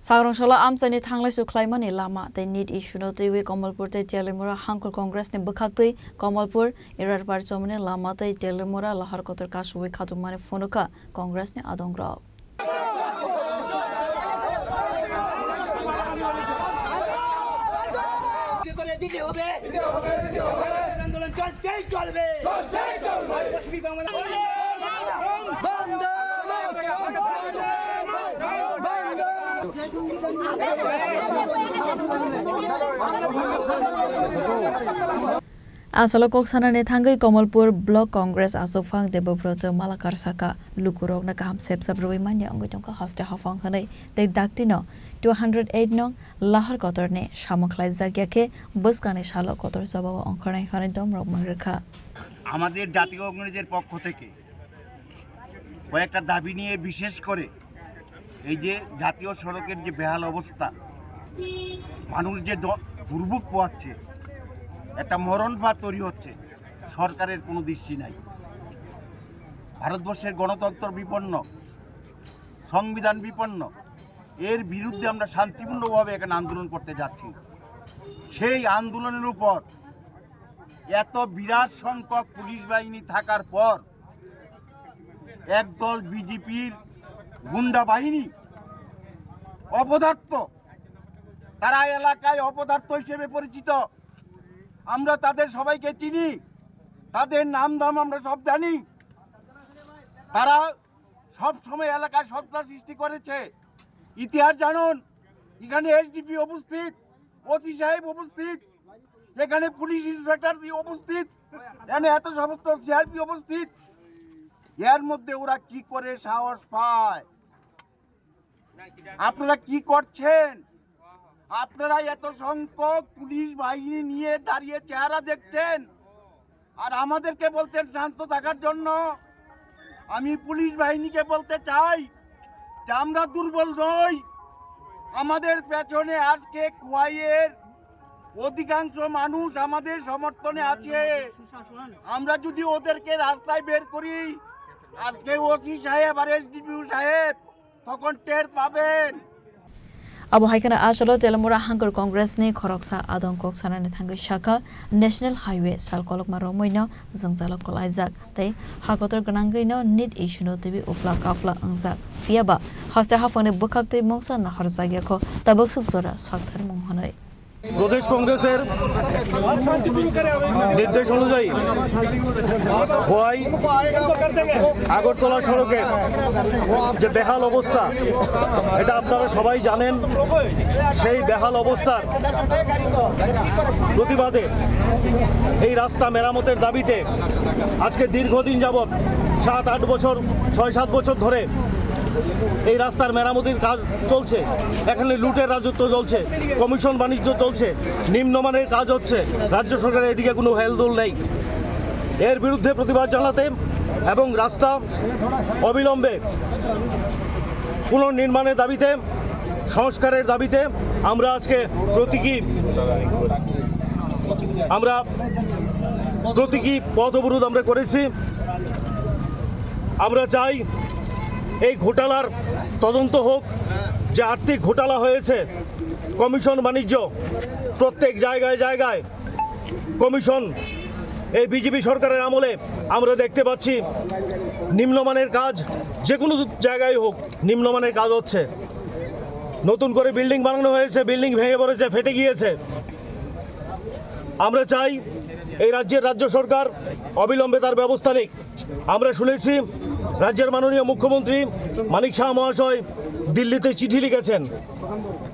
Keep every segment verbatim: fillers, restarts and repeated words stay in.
Sagrong salo amchaini thanglaisu khlaimani lama tei nit issue no twiwi Kamalpur tei Teliamura Hangkhor Congress ni bwkhaktwi Kamalpur Irarpar chomoni lama tei Teliamura Lahar Kotor kasuwi khatukmani phunukha Congress ni adongrok. Asalo kok sanani thangwi Kamalpur Block Congress achukphang Debobroto Malakar saka, lukurokno kaham sepsap rwui manya wngwi tongkha haste haphang hwnwi tei daktino two hundred eight nong Lahar Kotorni samung khlaijak ya khe bwskangni salo kotor jobabo ongkhornai hwnwi domrok mwngrwkha. আমাদের জাতীয় কংগ্রেসের পক্ষ থেকে কয়েকটা দাবি নিয়ে, বিশেষ করে এই যে জাতীয় সড়কের যে বেহাল অবস্থা, মানুষ যে দ-, দুর্ভোগ পোয়াচ্ছে, একটা মরণ ফাঁদ তৈরি হচ্ছে, সরকারের কোনো দৃষ্টি নাই। ভারতবর্ষের গণতন্ত্র বিপন্ন, সংবিধান বিপন্ন, এর বিরুদ্ধে আমরা শান্তিপূর্ণভাবে এখানে আন্দোলন করতে যাচ্ছি। সেই আন্দোলনের উপর এত বিরাট সংখ্যক পুলিশ বাহিনী থাকার পর একদল বিজেপির গুন্ডা বাহিনী, অপদার্থ, তারা এলাকায় অপদার্থ হিসেবে পরিচিত। আমরা তাদের সবাইকে চিনি, তাদের নাম ধাম আমরা সব জানি। তারা সব সময় এলাকায় সন্ত্রাস সৃষ্টি করেছে। ইতিহাস জানুন, এখানে এসডিপি উপস্থিত, ওসি সাহেব উপস্থিত, এখানে পুলিশ ইন্সপেক্টর উপস্থিত, এখানে এত সমস্ত সিআরপি উপস্থিত। এর মধ্যে ওরা কি করে সাহস পায়? আপনারা কি করছেন? আপনারা এত সংখ্যক পুলিশ বাহিনী নিয়ে দাঁড়িয়ে চেহারা দেখছেন, আর আমাদেরকে বলছেন শান্ত থাকার জন্য। আমি পুলিশ বাহিনীকে বলতে চাই যে আমরা দুর্বল নই, আমাদের পেছনে আজকে খোয়াইয়ের অধিকাংশ মানুষ আমাদের সমর্থনে আছে। আমরা যদি ওদেরকে রাস্তায় বের করি, আজকে ওসি সাহেব আর এসডিপিও সাহেব তখন টের পাবেন। Abo hai kheno asolo Teliamura Hangkhor Congress ni khoroksa adong kok sanani thangwi sakha, National Highway sal kolokma romwi no jwngjalo kwlaijak tei ha kotor gwnangwi no nit issue no twiwi uphla kaphla wngjak. Phiya ba haste haphangni bwkhak twi mungsa nahorjak ya kho tabuk suk jora sakthar mung hwnwi. প্রদেশ কংগ্রেসের নির্দেশ অনুযায়ী খোয়াই আগরতলা সড়কের যে বেহাল অবস্থা, এটা আপনারা সবাই জানেন। সেই বেহাল অবস্থার প্রতিবাদে এই রাস্তা মেরামতের দাবিতে আজকে দীর্ঘদিন যাবৎ, সাত আট বছর, ছয় সাত বছর ধরে এই রাস্তার মেরামতির কাজ চলছে। এখানে লুটের রাজত্ব চলছে, কমিশন বাণিজ্য চলছে, নিম্নমানের কাজ হচ্ছে। রাজ্য সরকারের এদিকে কোনো হেলদোল নেই। এর বিরুদ্ধে প্রতিবাদ জানাতে এবং রাস্তা অবিলম্বে পুনর্নির্মাণের দাবিতে, সংস্কারের দাবিতে আমরা আজকে প্রতীকী, আমরা প্রতীকী পথ অবরোধ আমরা করেছি। আমরা চাই এই ঘোটালার তদন্ত হোক, যে আর্থিক ঘোটালা হয়েছে, কমিশন বাণিজ্য প্রত্যেক জায়গায় জায়গায় কমিশন, এই বিজেপি সরকারের আমলে আমরা দেখতে পাচ্ছি নিম্নমানের কাজ, যে কোনো জায়গায় হোক নিম্নমানের কাজ হচ্ছে। নতুন করে বিল্ডিং বানানো হয়েছে, বিল্ডিং ভেঙে পড়েছে, ফেটে গিয়েছে। আমরা চাই এই রাজ্যের রাজ্য সরকার অবিলম্বে তার ব্যবস্থা নিক। আমরা শুনেছি রাজ্যের মাননীয় মুখ্যমন্ত্রী মানিক সাহা মহাশয় দিল্লিতে চিঠি লিখেছেন,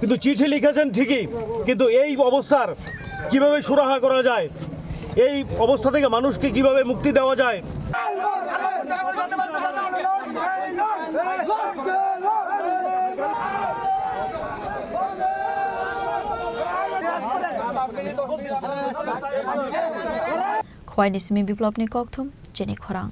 কিন্তু চিঠি লিখেছেন ঠিকই, কিন্তু এই অবস্থার কিভাবে সুরাহা করা যায়, এই অবস্থা থেকে মানুষকে কিভাবে মুক্তি দেওয়া যায়। Khwaini simi Biplopni kokthum, chini khorang.